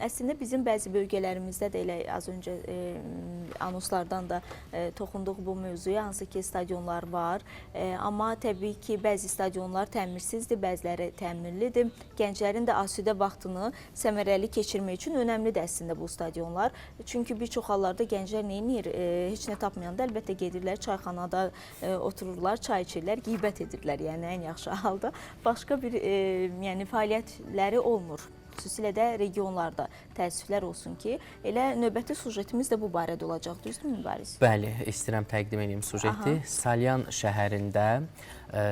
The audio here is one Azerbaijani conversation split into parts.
Əslində bizim bəzi bölgələrimizdə də elə az öncə anonslardan da toxunduq bu mövzuya, hansı ki stadionlar var. Amma təbii ki, bəzi stadionlar təmirsizdir, bəziləri təmirlidir. Gənclərin də asudə vaxtını səmərəli keçirmək üçün önəmlidir əslində bu stadionlar. Çünki bir çox hallarda gənclər nə edir? Heç nə tapmayanda əlbəttə gedirlər çayxanada otururlar, çay içirlər, qeybət edirlər. Yəni ən yaxşı halda başqa bir yəni fəaliyyətləri olmur. Xüsusilə də regionlarda təəssüflər olsun ki, elə növbəti sujetimiz də bu barədə olacaq, düzdürmü Mübariz? Bəli, istəyirəm təqdim edeyim sujeti. Aha. Salyan şəhərində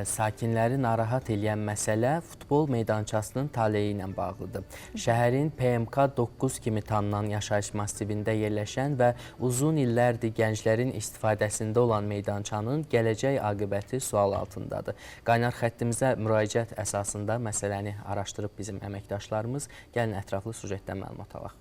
sakinləri narahat eləyən məsələ futbol meydançasının taleyi ilə bağlıdır. Şəhərin PMK 9 kimi tanınan yaşayış massivində yerləşən və uzun illərdir gənclərin istifadəsində olan meydançanın gələcək aqibəti sual altındadır. Qaynar xəttimizə müraciət əsasında məsələni araşdırıb bizim əməkdaşlarımız. Gəlin ətraflı sujetdən məlumat alaq.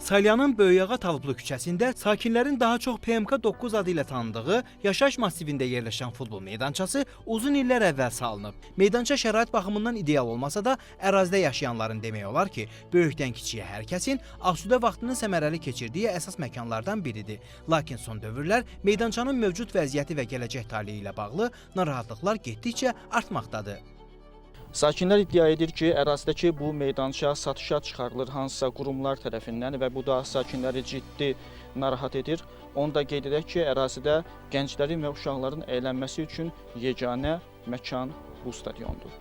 Salyanın Böyükağa Talıblı küçəsində sakinlərin daha çox PMK 9 adı ilə tanındığı yaşayış massivində yerləşən futbol meydançası uzun illər əvvəl salınıb. Meydança şərait baxımından ideal olmasa da ərazidə yaşayanların demək olar ki, böyükdən kiçiyə hər kəsin asudə vaxtını səmərəli keçirdiyi əsas məkanlardan biridir. Lakin son dövrlər meydançanın mövcud vəziyyəti və gələcək taleyi ilə bağlı narahatlıqlar getdikcə artmaqdadır. Sakinlər iddia edir ki, ərazidəki bu meydança satışa çıxarılır hansısa qurumlar tərəfindən və bu da sakinləri ciddi narahat edir. Onu da qeyd edək ki, ərazidə gənclərin və uşaqların əylənməsi üçün yeganə məkan bu stadiondur.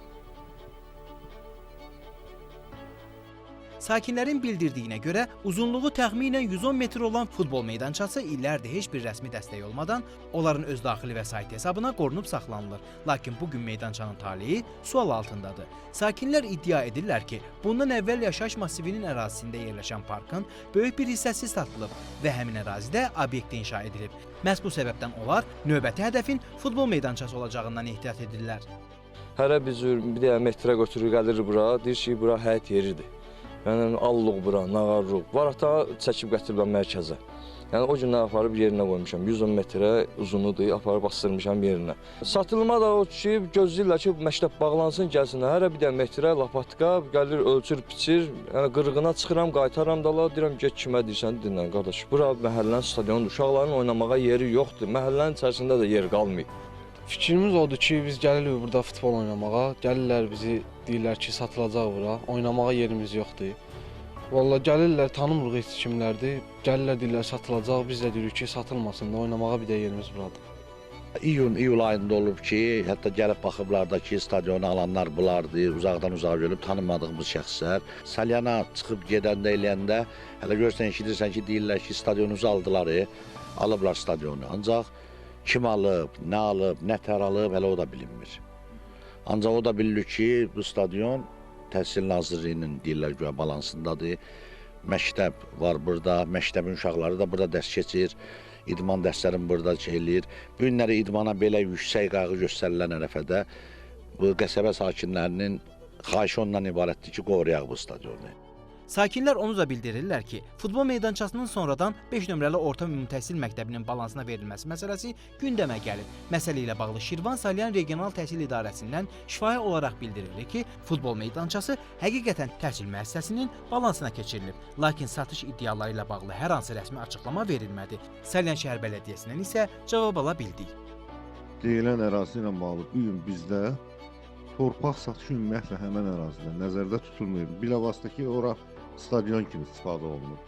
Sakinlərin bildirdiyinə görə uzunluğu təxminən 110 metr olan futbol meydançası illərdir heç bir rəsmi dəstək olmadan onların öz daxili vəsait hesabına qorunub saxlanılır. Lakin bu gün meydançanın taleyi sual altındadır. Sakinlər iddia edirlər ki, bundan əvvəl yaşayış massivinin ərazisində yerləşən parkın böyük bir hissəsi satılıb və həmin ərazidə obyekt inşa edilib. Məhz bu səbəbdən onlar növbəti hədəfin futbol meydançası olacağından ehtiyat edirlər. Hərə bir cür bir dənə metrə götürür gəlir bura, deyir ki, bura həyət yeridir. Yəni alluq bura, nağarluq. Var ata çəkib gətiriblər mərkəzə. Yəni o gündən aparıb yerinə qoymuşam. 110 metrə uzunudur, aparıb bastırmışam yerinə. Satılma da o ki, gözləyirlər ki, məktəb bağlansın, gəlsinlər. Hərə bir dənə metrə lapatka gəlir, ölçür, biçir. Yəni qırğına çıxıram, qaytaram dala, deyirəm get kimə deyirsən, dinlə qardaş. Bura məhəllənin stadionudur. Uşaqların oynamağa yeri yoxdur. Məhəllənin içərisində də yer qalmayıb. Fikrimiz odur ki, biz gəlirik burada futbol oynamağa. Gəlirlər bizi deyirlər ki, satılacaq bura. Oynamağa yerimiz yoxdur. Vallahi gəlirlər, tanımırıq heç kimlərdir. Gəlirlər deyirlər satılacaq. Biz də deyirik ki, satılmasın da, oynamağa bir də yerimiz buradır. İyun, iyul ayında olub ki, hətta gəlib baxıblar da ki, stadionu alanlar bulardı, uzaqdan uzağa görüb tanımadığımız şəxslər. Salyana çıxıb gedəndə eləyəndə, hələ görürsən, eşidirsən ki, deyirlər ki, stadionunuzu aldılar, alıblar stadionu. Ancaq kim alıb, nə alıb, nə tər alıb, hələ o da bilinmir. Ancaq o da bilinir ki, bu stadion Təhsil Nazirliyinin deyirlər güya balansındadır. Məktəb var burada, məktəbin uşaqları da burada dərs keçir, idman dərslərini burada eləyir. Bu günləri idmana belə yüksək qayğı göstərilən ərəfədə bu qəsəbə sakinlərinin xahişi ondan ibarətdir ki, qoruyaq bu stadionu. Sakinlər onu da bildirirlər ki, futbol meydançasının sonradan 5 nömrəli orta ümumi təhsil məktəbinin balansına verilməsi məsələsi gündəmə gəlib. Məsələ ilə bağlı Şirvan Salyan Regional Təhsil İdarəsindən şifahi olaraq bildirilir ki, futbol meydançası həqiqətən təhsil müəssisəsinin balansına keçirilib. Lakin satış iddiaları ilə bağlı hər hansı rəsmi açıqlama verilmədi. Salyan şəhər bələdiyyəsindən isə cavab ala bildik. Deyilən ərazi ilə bağlı bu gün bizdə torpaq satışı ümumiyyətlə həmən ərazidə nəzərdə tutulmuyor. Bilavasitə ki, ora stadion kimi istifadə olunur.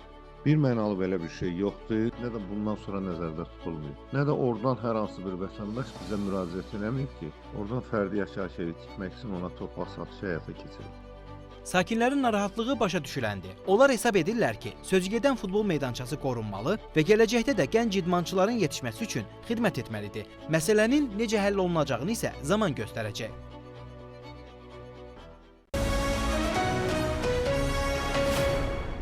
Bir mənalı belə bir şey yoxdur, nə də bundan sonra nəzərdə tutulmuyor. Nə də oradan hər hansı bir vətəndaş bizə müraciət eləməyib ki, oradan fərdi yaşayış evi tikmək üçün ona torpaq satışı həyata keçirir. Sakinlərin narahatlığı başa düşüləndi. Onlar hesab edirlər ki, sözügedən futbol meydançası qorunmalı və gələcəkdə də gənc idmançıların yetişməsi üçün xidmət etməlidir. Məsələnin necə həll olunacağını isə zaman göstərəcək.